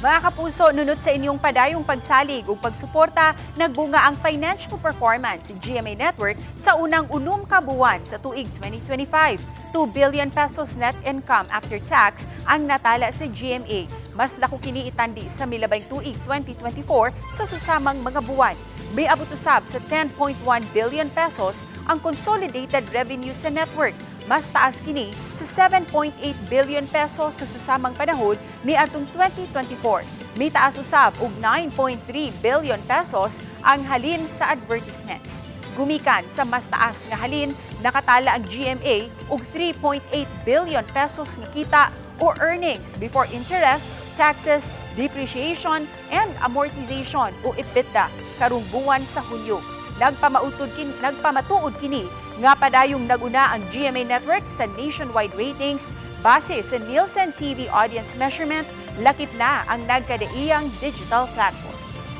Mga kapuso, nunot sa inyong padayong pagsalig ug pagsuporta, nagbunga ang financial performance sa GMA Network sa unang 6 ka buwan sa tuig 2025. ₱2 billion net income after tax ang natala sa GMA. Mas dako kini itandi sa milabay tuig 2024 sa susamang mga buwan. Miabot usab sa ₱10.1 billion ang consolidated revenue sa network. Mas taas kini sa ₱7.8 billion sa susamang panahon niadtong 2024. Mitaas usab og ₱9.3 billion ang halin sa advertisements. Gumikan sa mas taas nga halin, nakatala ang GMA og ₱3.8 billion nga kita o earnings before interest, taxes, depreciation, and amortization o EBITDA karong buwan sa Hunyo. Nagpamatuod kini nga padayong naguna ang GMA Network sa nationwide ratings base sa Nielsen TV Audience Measurement, lakip na ang nagkadaiyang digital platforms.